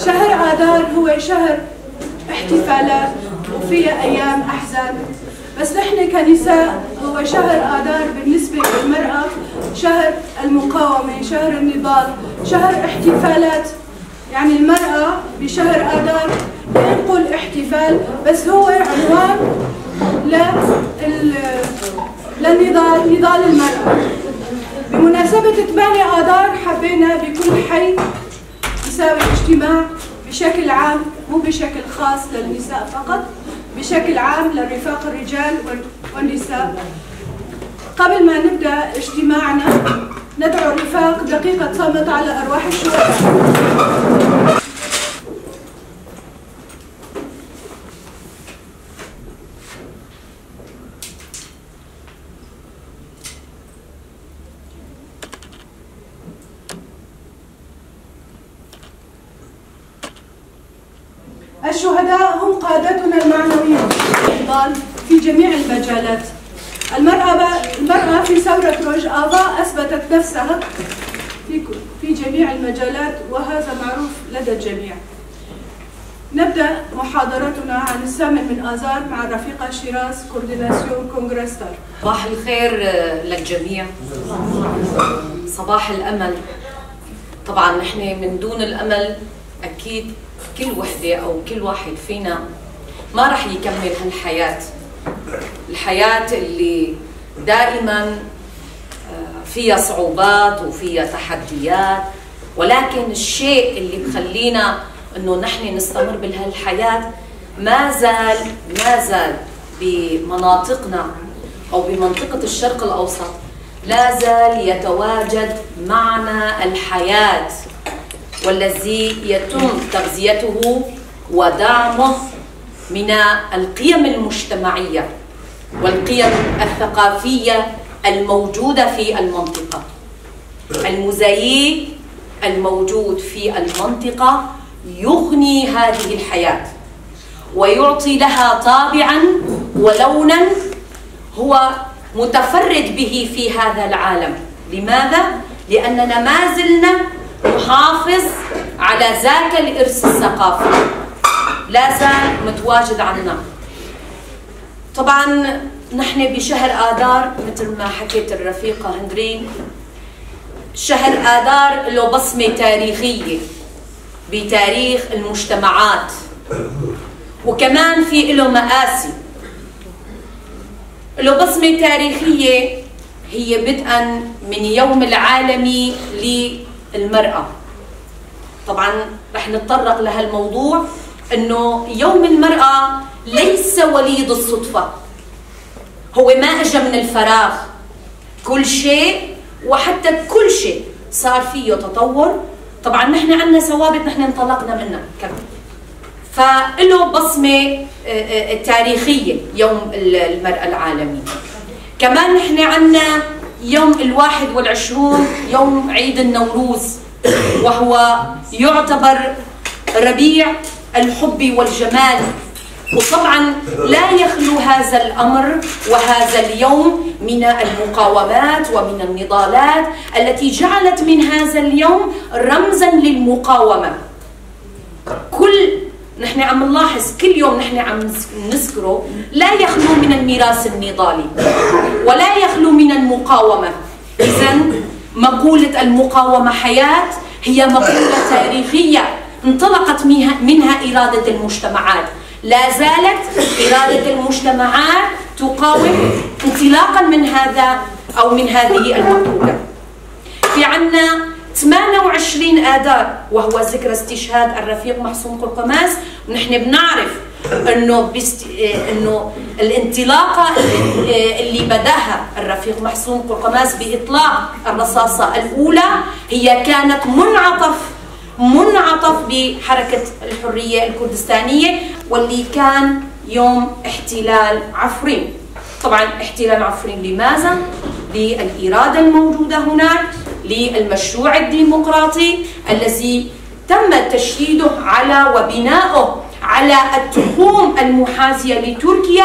شهر آذار هو شهر احتفالات وفيها أيام أحزان، بس نحن كنساء هو شهر آذار بالنسبة للمرأة شهر المقاومة، شهر النضال، شهر احتفالات. يعني المرأة بشهر آذار لا نقول احتفال، بس هو عنوان للنضال، نضال المرأة. بمناسبة 8 آذار حبينا بكل حي نساوي اجتماع بشكل عام، مو بشكل خاص للنساء فقط، بشكل عام للرفاق الرجال والنساء. قبل ما نبدأ اجتماعنا ندعو الرفاق دقيقة صمت على أرواح الشهداء. الشهداء هم قادتنا المعنويون في جميع المجالات. المرأة في ثورة روج آفا أثبتت نفسها في جميع المجالات، وهذا معروف لدى الجميع. نبدأ محاضرتنا عن 8 من آذار مع الرفيقة شيراز كورديناسيون كونغرستر. صباح الخير للجميع، صباح الأمل. طبعا نحن من دون الأمل أكيد كل وحدة أو كل واحد فينا ما رح يكمل هالحياة، الحياة اللي دائما فيها صعوبات وفيها تحديات، ولكن الشيء اللي بخلينا انه نحن نستمر بهالحياة ما زال بمناطقنا او بمنطقة الشرق الاوسط لا زال يتواجد معنى الحياة، والذي يتم تغذيته ودعمه من القيم المجتمعية والقيم الثقافية الموجودة في المنطقة. الموزاييك الموجود في المنطقة يغني هذه الحياة ويعطي لها طابعا ولونا هو متفرد به في هذا العالم. لماذا؟ لأننا ما زلنا نحافظ على ذاك الإرث الثقافي، لا زال متواجد عنا. طبعا نحن بشهر آذار مثل ما حكيت الرفيقة هندرين، شهر آذار له بصمة تاريخية بتاريخ المجتمعات، وكمان في له مآسي. له بصمة تاريخية هي بدءا من يوم العالمي للمرأة. طبعا رح نتطرق لهالموضوع، انه يوم المرأة ليس وليد الصدفة، هو ما اجى من الفراغ. كل شيء وحتى كل شيء صار فيه تطور. طبعا نحن عندنا ثوابت نحن انطلقنا منها، فله بصمة تاريخية يوم المرأة العالمي. كمان نحن عندنا يوم 21 يوم عيد النوروز، وهو يعتبر ربيع الحب والجمال. وطبعا لا يخلو هذا الأمر وهذا اليوم من المقاومات ومن النضالات التي جعلت من هذا اليوم رمزا للمقاومة. كل نحن عم نلاحظ كل يوم نحن عم نذكره لا يخلو من الميراث النضالي ولا يخلو من المقاومة. إذن مقولة المقاومة حياة هي مقولة تاريخية انطلقت منها إرادة المجتمعات. لا زالت إرادة المجتمعات تقاوم انطلاقا من هذا أو من هذه المقولة. في عنا 28 آذار وهو ذكرى استشهاد الرفيق محسوم قرقماس. ونحن بنعرف انه الانطلاقة اللي بداها الرفيق محسوم قرقماس باطلاق الرصاصة الاولى هي كانت منعطف بحركة الحرية الكردستانيه، واللي كان يوم احتلال عفرين. طبعا احتلال عفرين لماذا؟ للإرادة الموجودة هناك، للمشروع الديمقراطي الذي تم تشييده على وبناؤه على التخوم المحاذية لتركيا،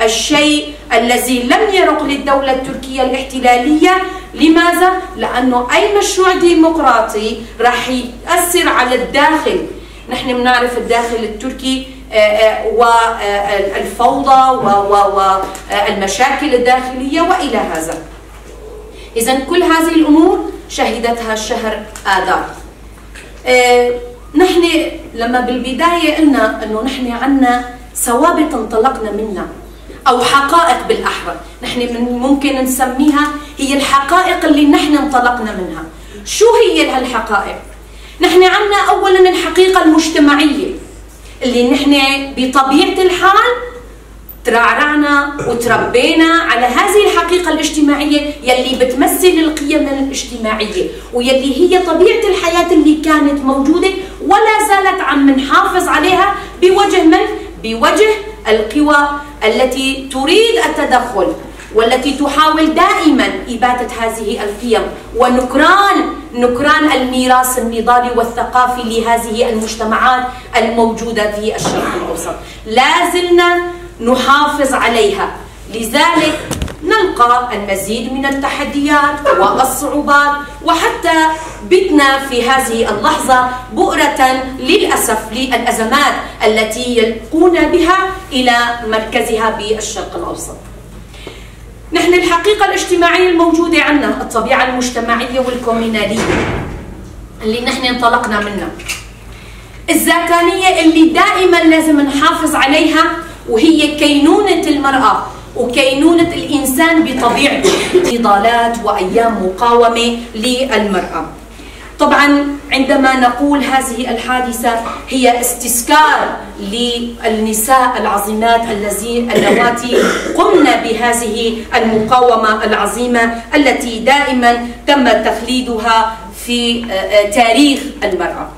الشيء الذي لم يرق للدولة التركية الاحتلالية. لماذا؟ لأنه أي مشروع ديمقراطي راح يأثر على الداخل. نحن بنعرف الداخل التركي والفوضى والمشاكل الداخلية وإلى هذا. إذا كل هذه الأمور شهدتها شهر آذار. نحن لما بالبداية قلنا أنه نحن عنا ثوابت انطلقنا منها أو حقائق بالأحرى، نحن ممكن نسميها هي الحقائق اللي نحن انطلقنا منها. شو هي هالحقائق؟ نحن عنا أولا الحقيقة المجتمعية اللي نحن بطبيعة الحال ترعرعنا وتربينا على هذه الحقيقة الاجتماعية يلي بتمثل القيم الاجتماعية ويلي هي طبيعة الحياة اللي كانت موجودة ولا زالت عم نحافظ عليها بوجه من؟ بوجه القوى التي تريد التدخل والتي تحاول دائما إبادة هذه القيم ونكران الميراث النضالي والثقافي لهذه المجتمعات الموجودة في الشرق الأوسط. لا زلنا نحافظ عليها، لذلك نلقى المزيد من التحديات والصعوبات، وحتى بتنا في هذه اللحظة بؤرة للأسف للأزمات التي يلقون بها إلى مركزها بالشرق الأوسط. نحن الحقيقة الاجتماعية الموجودة عندنا الطبيعة المجتمعية والكومينالية اللي نحن انطلقنا منها، الذاتانية اللي دائما لازم نحافظ عليها وهي كينونة المرأة وكينونة الإنسان بطبيعته، نضالات وأيام مقاومة للمرأة. طبعا عندما نقول هذه الحادثة هي استذكار للنساء العظيمات اللواتي قمن بهذه المقاومة العظيمة التي دائما تم تخليدها في تاريخ المرأة.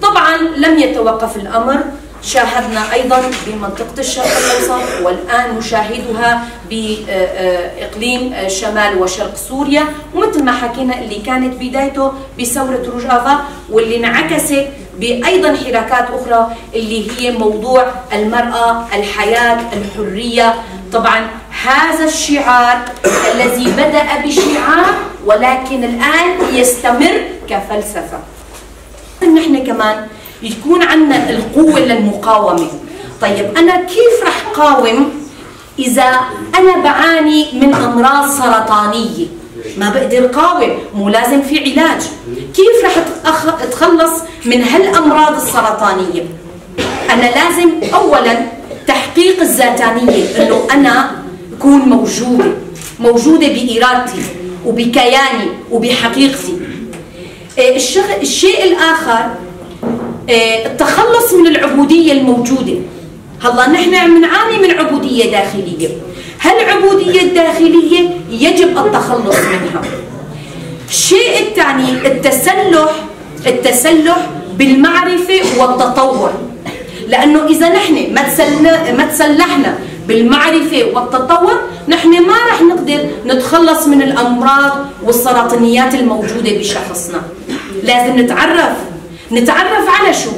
طبعا لم يتوقف الأمر، شاهدنا أيضا بمنطقة الشرق الأوسط والآن نشاهدها بإقليم شمال وشرق سوريا، ومثل ما حكينا اللي كانت بدايته بثورة روجافا واللي انعكست بأيضا حركات أخرى اللي هي موضوع المرأة، الحياة، الحرية. طبعا هذا الشعار الذي بدأ بشعار ولكن الآن يستمر كفلسفة. نحن كمان يكون عندنا القوة للمقاومة. طيب أنا كيف رح قاوم إذا أنا بعاني من أمراض سرطانية؟ ما بقدر قاوم، مو لازم في علاج. كيف رح أتخلص من هالأمراض السرطانية؟ أنا لازم أولا تحقيق الذاتانية، إنه أنا أكون موجودة، موجودة بإرادتي وبكياني وبحقيقتي. الشيء الآخر التخلص من العبودية الموجودة. هلا نحن عم نعاني من عبودية داخلية، هالعبودية الداخلية يجب التخلص منها. الشيء الثاني التسلح بالمعرفة والتطور، لأنه إذا نحن ما تسلحنا بالمعرفة والتطور نحن ما رح نقدر نتخلص من الأمراض والسرطانيات الموجودة بشخصنا. لازم نتعرف على شو؟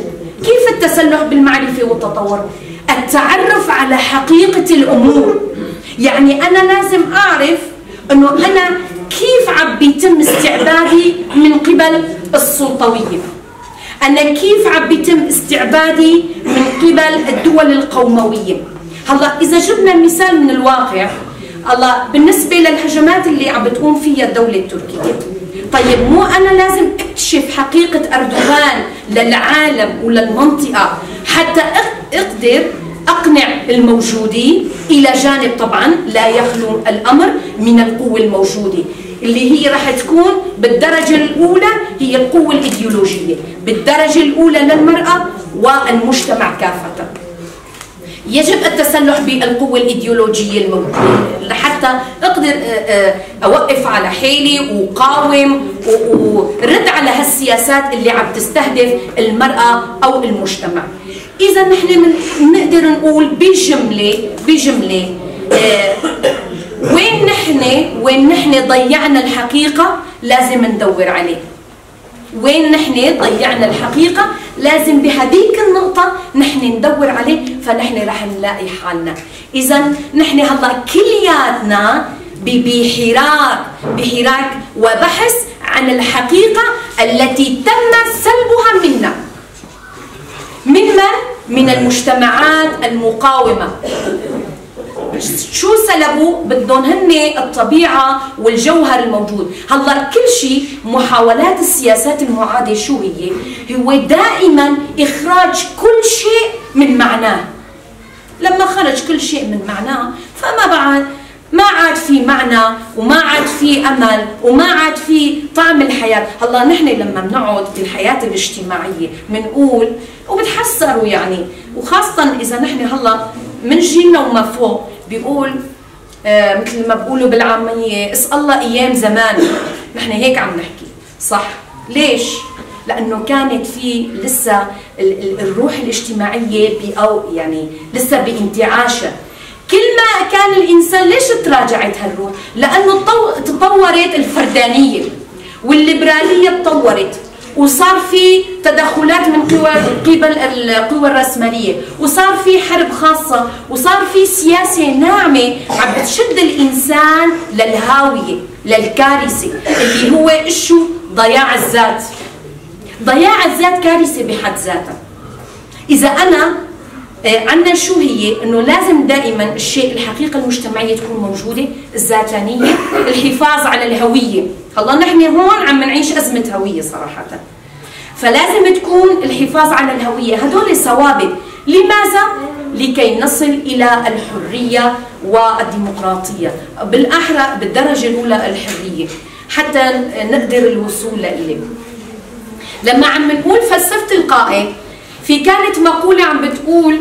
كيف التسلح بالمعرفة والتطور؟ التعرف على حقيقة الأمور. يعني أنا لازم أعرف أنه أنا كيف عم بيتم استعبادي من قبل السلطوية، أنا كيف عم بيتم استعبادي من قبل الدول القوموية. هلا إذا جبنا مثال من الواقع، هلا بالنسبة للهجمات اللي عم بتقوم فيها الدولة التركية، طيب مو أنا لازم أكتشف حقيقة أردوغان للعالم وللمنطقة حتى أقدر أقنع الموجودين، إلى جانب طبعا لا يخلو الأمر من القوة الموجودة اللي هي راح تكون بالدرجة الأولى هي القوة الإيديولوجية، بالدرجة الأولى للمرأة والمجتمع كافة. يجب التسلح بالقوة الإيديولوجية الموجودة لحتى أقدر أوقف على حيلي وقاوم ورد على هالسياسات اللي عم تستهدف المرأة أو المجتمع. إذا نحن بنقدر نقول بجملة وين نحن ضيعنا الحقيقة لازم ندور عليه. وين نحن ضيعنا الحقيقة لازم بهذيك النقطة نحن ندور عليه، فنحن رح نلاقي حالنا. إذا نحن هلا كلياتنا بحراك وبحث عن الحقيقة التي تم سلبها منا. من المجتمعات المقاومة. شو سلبوا؟ بدهم هن الطبيعة والجوهر الموجود. هلا كل شيء محاولات السياسات المعادية شو هي؟ هو دائما إخراج كل شيء من معناه. لما خرج كل شيء من معناه فما بعد ما عاد في معنى، وما عاد في امل، وما عاد في طعم الحياة. هلا نحن لما بنقعد بالحياة الاجتماعية بنقول وبتحسروا يعني، وخاصة اذا نحن هلا من جيلنا وما فوق بيقول مثل ما بيقولوا بالعامية اسال الله ايام زمان. نحن هيك عم نحكي، صح؟ ليش؟ لانه كانت في لسه الروح الاجتماعية او يعني لسه بانتعاشها. كل ما كان الإنسان ليش تراجعت هالروح؟ لأنه تطورت الفردانية والليبرالية تطورت، وصار في تدخلات من قبل القوى الرأسمالية، وصار في حرب خاصة، وصار في سياسة ناعمة عم بتشد الإنسان للهاوية، للكارثة اللي هو شو؟ ضياع الذات. ضياع الذات كارثة بحد ذاتها. إذا أنا عندنا شو هي؟ انه لازم دائما الشيء الحقيقة المجتمعية تكون موجودة، الذاتانيه، الحفاظ على الهوية. هلا نحن هون عم نعيش ازمة هوية صراحة. فلازم تكون الحفاظ على الهوية، هدول ثوابت. لماذا؟ لكي نصل الى الحرية والديمقراطية، بالاحرى بالدرجة الاولى الحرية، حتى نقدر الوصول لإله. لما عم نقول فلسفة القائد، في كانت مقولة عم بتقول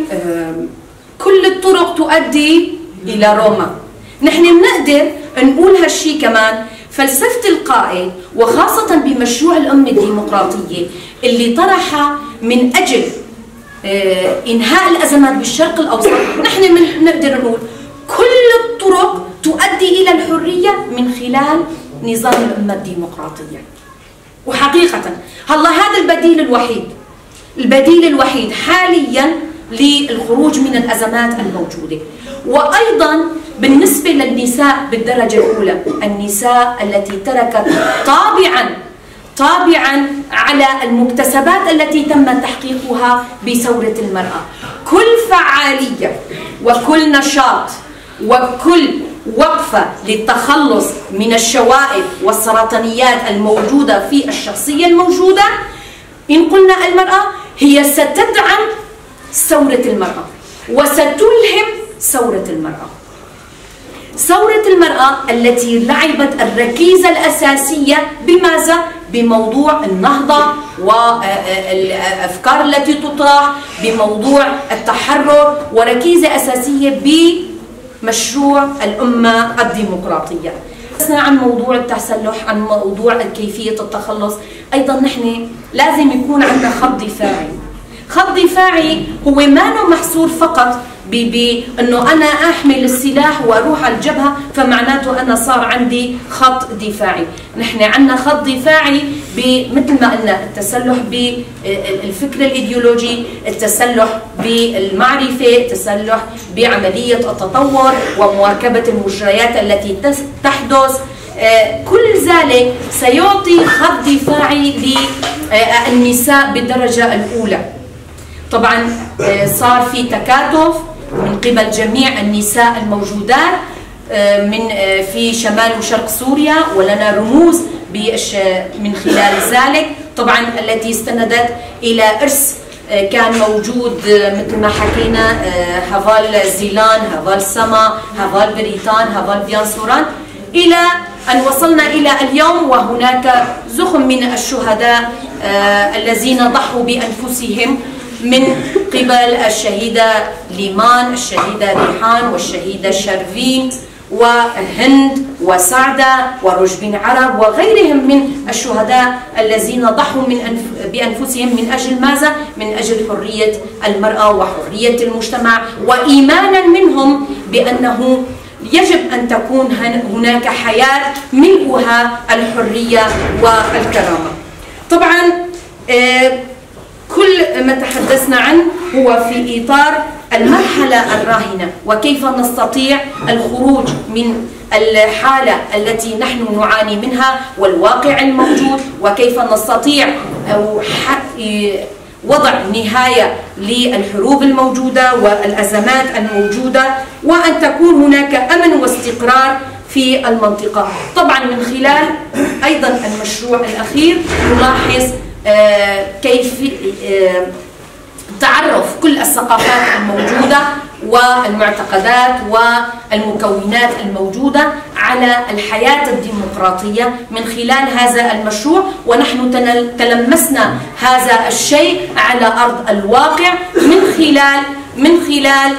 كل الطرق تؤدي إلى روما. نحن بنقدر نقول هالشي كمان. فلسفة القائد وخاصة بمشروع الأمة الديمقراطية اللي طرحها من أجل إنهاء الأزمات بالشرق الأوسط، نحن بنقدر نقول كل الطرق تؤدي إلى الحرية من خلال نظام الأمة الديمقراطية. وحقيقة هلا هذا البديل الوحيد، البديل الوحيد حاليا للخروج من الأزمات الموجودة. وأيضا بالنسبة للنساء بالدرجة الأولى، النساء التي تركت طابعا على المكتسبات التي تم تحقيقها بثورة المرأة. كل فعالية وكل نشاط وكل وقفة للتخلص من الشوائب والسرطانيات الموجودة في الشخصية الموجودة، إن قلنا المرأة هي ستدعم ثورة المرأة وستلهم ثورة المرأة. ثورة المرأة التي لعبت الركيزة الأساسية بماذا؟ بموضوع النهضة والأفكار التي تطرح، بموضوع التحرر، وركيزة أساسية بمشروع الأمة الديمقراطية. عن موضوع التسلح، عن موضوع كيفية التخلص، أيضا نحن لازم يكون عندنا خط دفاعي. خط دفاعي هو ما محصور فقط بأنه أنا أحمل السلاح وأروح على الجبهة فمعناته أنا صار عندي خط دفاعي. نحن عندنا خط دفاعي مثل ما قلنا التسلح بالفكر الإيديولوجي، التسلح بالمعرفة، التسلح بعملية التطور ومواكبة المجريات التي تحدث. كل ذلك سيعطي خط دفاعي للنساء بالدرجة الأولى. طبعا صار في تكاتف من قبل جميع النساء الموجودات من في شمال وشرق سوريا، ولنا رموز من خلال ذلك، طبعا التي استندت الى ارث كان موجود مثل ما حكينا، هافال زيلان، هافال سما، هافال بريطان، هافال بيان سوران، الى ان وصلنا الى اليوم وهناك زخم من الشهداء الذين ضحوا بانفسهم من قبل الشهيدة ليمان، الشهيدة ريحان، والشهيدة شرفين، وهند، وسعدة، ورجبين عرب، وغيرهم من الشهداء الذين ضحوا بأنفسهم من أجل ماذا؟ من أجل حرية المرأة وحرية المجتمع، وإيمانا منهم بأنه يجب أن تكون هناك حياة ملؤها الحرية والكرامة. طبعا كل ما تحدثنا عنه هو في إطار المرحلة الراهنة وكيف نستطيع الخروج من الحالة التي نحن نعاني منها والواقع الموجود، وكيف نستطيع وضع نهاية للحروب الموجودة والأزمات الموجودة، وأن تكون هناك أمن واستقرار في المنطقة. طبعا من خلال أيضا المشروع الأخير نلاحظ كيف تعرف كل الثقافات الموجودة والمعتقدات والمكونات الموجودة على الحياة الديمقراطية من خلال هذا المشروع، ونحن تلمسنا هذا الشيء على أرض الواقع من خلال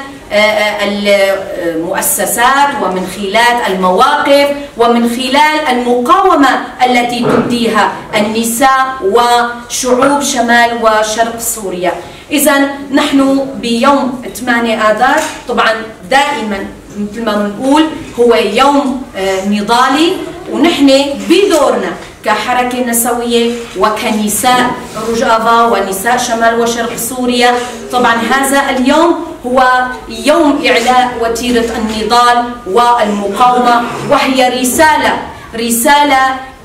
المؤسسات ومن خلال المواقف ومن خلال المقاومة التي تبديها النساء وشعوب شمال وشرق سوريا. إذا نحن بيوم 8 آذار طبعا دائما مثل ما بنقول هو يوم نضالي، ونحن بدورنا كحركة نسوية وكنساء رجافا ونساء شمال وشرق سوريا، طبعا هذا اليوم هو يوم إعلاء وتيرة النضال والمقاومة، وهي رسالة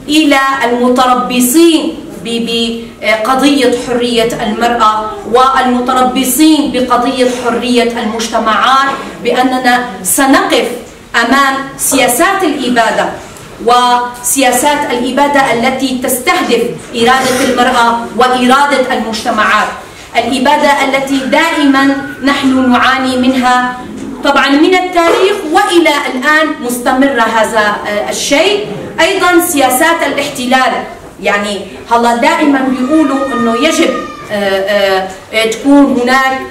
إلى المتربصين بقضية حرية المرأة والمتربصين بقضية حرية المجتمعات، بأننا سنقف أمام سياسات الإبادة وسياسات الإبادة التي تستهدف إرادة المرأة وإرادة المجتمعات، الإبادة التي دائما نحن نعاني منها طبعا من التاريخ وإلى الآن مستمرة هذا الشيء. أيضا سياسات الاحتلال، يعني هلا دائما بيقولوا انه يجب تكون هناك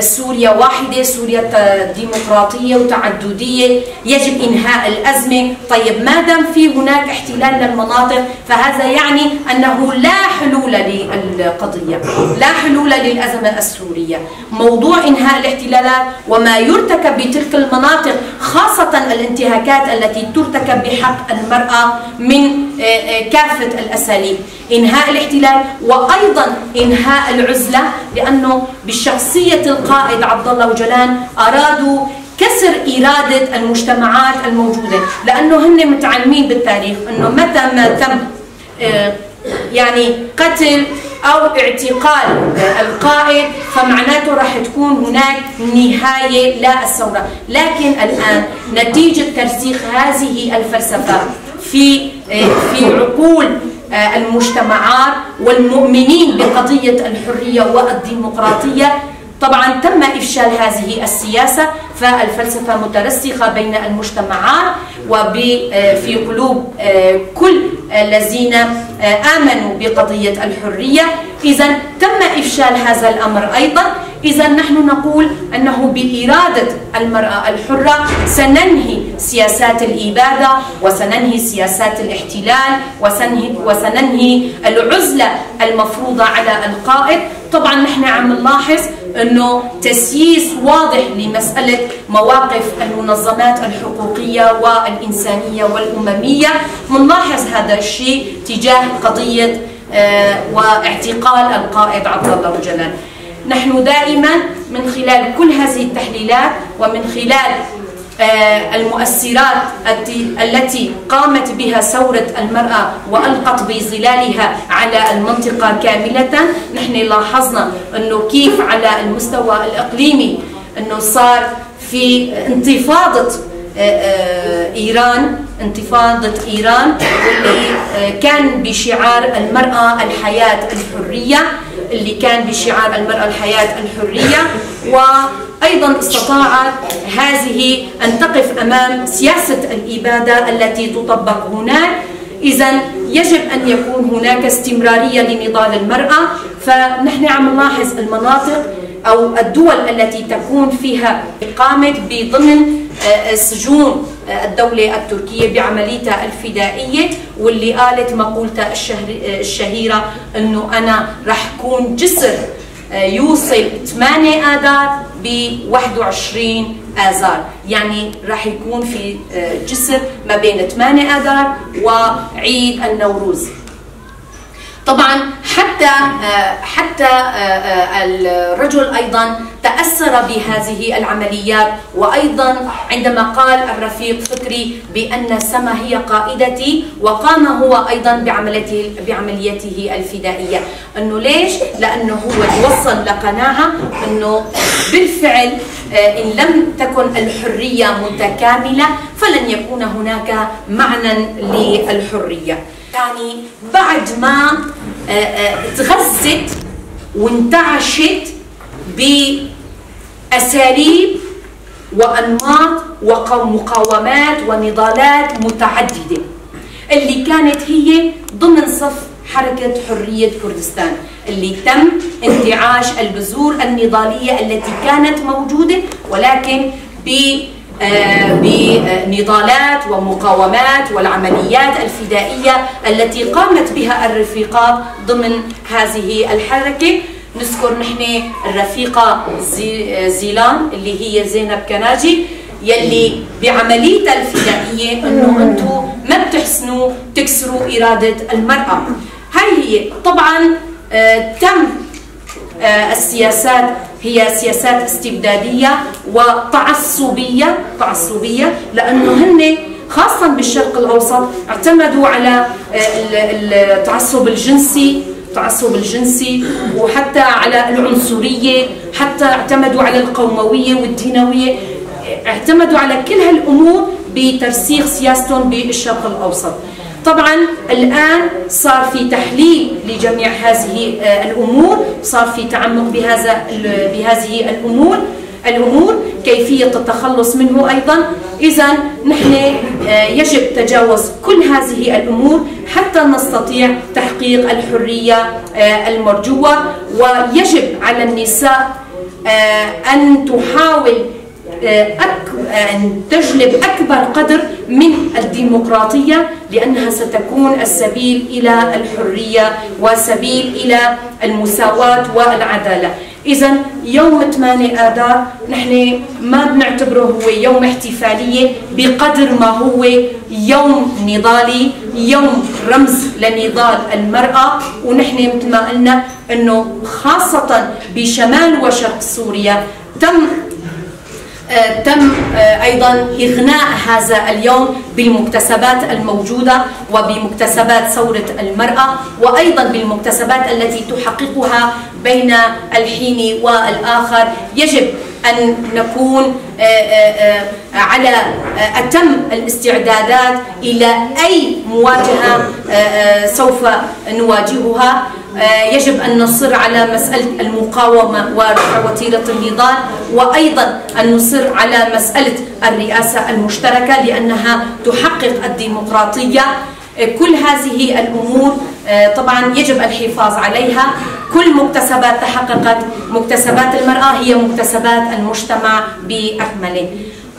سوريا واحدة، سوريا ديمقراطية وتعددية، يجب إنهاء الأزمة. طيب ما دام في هناك احتلال للمناطق فهذا يعني أنه لا حلول للقضية، لا حلول للأزمة السورية. موضوع إنهاء الاحتلالات وما يرتكب بتلك المناطق، خاصة الانتهاكات التي ترتكب بحق المرأة من كافة الأساليب، إنهاء الاحتلال وأيضا إنهاء العزلة، لأنه بشخصية القائد عبد الله أوجلان أرادوا كسر إرادة المجتمعات الموجودة، لأنه هن متعلمين بالتاريخ أنه متى ما تم يعني قتل أو اعتقال القائد فمعناته راح تكون هناك نهاية للثورة. لكن الآن نتيجة ترسيخ هذه الفلسفة في عقول المجتمعات والمؤمنين بقضية الحرية والديمقراطية، طبعا تم إفشال هذه السياسة، فالفلسفة مترسخة بين المجتمعات وفي قلوب كل الذين آمنوا بقضية الحرية. إذا تم إفشال هذا الأمر أيضا. إذا نحن نقول أنه بإرادة المرأة الحرة سننهي سياسات الإبادة وسننهي سياسات الاحتلال وسننهي العزلة المفروضة على القائد. طبعا نحن عم نلاحظ أنه تسييس واضح لمسألة مواقف المنظمات الحقوقية والإنسانية والأممية، منلاحظ هذا الشيء تجاه قضية واعتقال القائد عبد الله أوجلان. نحن دائما من خلال كل هذه التحليلات ومن خلال المؤثرات التي قامت بها ثورة المرأة وألقت بظلالها على المنطقة كاملة، نحن لاحظنا أنه كيف على المستوى الإقليمي أنه صار في انتفاضة إيران، انتفاضة إيران واللي كان بشعار المرأة الحياة الحرية، اللي كان بشعار المرأة الحياة الحرية، وأيضا استطاعت هذه أن تقف أمام سياسة الإبادة التي تطبق هناك. إذا يجب أن يكون هناك استمرارية لنضال المرأة. فنحن عم نلاحظ المناطق أو الدول التي تكون فيها قامت بضمن سجون الدولة التركية بعمليتها الفدائية، واللي قالت مقولتها الشهيرة أنه أنا رح كون جسر يوصل 8 آذار ب 21 آذار، يعني رح يكون في جسر ما بين 8 آذار وعيد النوروز. طبعا حتى الرجل أيضا تأثر تأثر بهذه العمليات. وأيضا عندما قال الرفيق فكري بأن سما هي قائدتي، وقام هو أيضا بعمليته الفدائية. أنه ليش؟ لأنه هو توصل لقناعة أنه بالفعل إن لم تكن الحرية متكاملة فلن يكون هناك معنى للحرية. يعني بعد ما تغذت وانتعشت بأساليب وأنماط ومقاومات ونضالات متعددة اللي كانت هي ضمن صف حركة حرية كردستان، اللي تم انتعاش البذور النضالية التي كانت موجودة، ولكن بنضالات ومقاومات والعمليات الفدائية التي قامت بها الرفيقات ضمن هذه الحركة. نذكر نحن الرفيقة زيلان اللي هي زينب كناجي، يلي بعمليتها الفدائية انه انتم ما بتحسنوا تكسروا إرادة المرأة. هاي هي طبعا تم السياسات هي سياسات استبدادية وتعصبية، تعصبية، لأنه هن خاصة بالشرق الأوسط اعتمدوا على التعصب الجنسي، التعصب الجنسي، وحتى على العنصرية، حتى اعتمدوا على القوموية والدينوية، اعتمدوا على كل هالأمور بترسيخ سياستهم بالشرق الأوسط. طبعا الآن صار في تحليل لجميع هذه الأمور، صار في تعمق بهذه الأمور، كيفية التخلص منه أيضا. إذا نحن يجب تجاوز كل هذه الأمور حتى نستطيع تحقيق الحرية المرجوة. ويجب على النساء أن تحاول أن تجلب أكبر قدر من الديمقراطية، لأنها ستكون السبيل إلى الحرية وسبيل إلى المساواة والعدالة. إذا يوم 8 آذار نحن ما بنعتبره هو يوم احتفالية بقدر ما هو يوم نضالي، يوم رمز لنضال المرأة. ونحن مثل ما قلنا أنه خاصة بشمال وشرق سوريا تم أيضا إغناء هذا اليوم بالمكتسبات الموجودة وبمكتسبات ثورة المرأة، وأيضا بالمكتسبات التي تحققها بين الحين والآخر. يجب أن نكون على أتم الاستعدادات إلى أي مواجهة سوف نواجهها. يجب أن نصر على مسألة المقاومة ووتيرة النضال، وأيضا أن نصر على مسألة الرئاسة المشتركة لأنها تحقق الديمقراطية. كل هذه الأمور طبعا يجب الحفاظ عليها. كل مكتسبات تحققت، مكتسبات المرأة هي مكتسبات المجتمع بأكمله.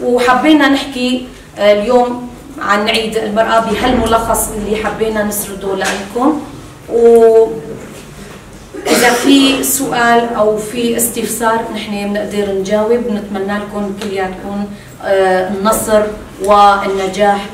وحبينا نحكي اليوم عن عيد المرأة بهالملخص اللي حبينا نسرده لكم. وإذا في سؤال أو في استفسار نحن بنقدر نجاوب. نتمنى لكم كلياتكم النصر والنجاح.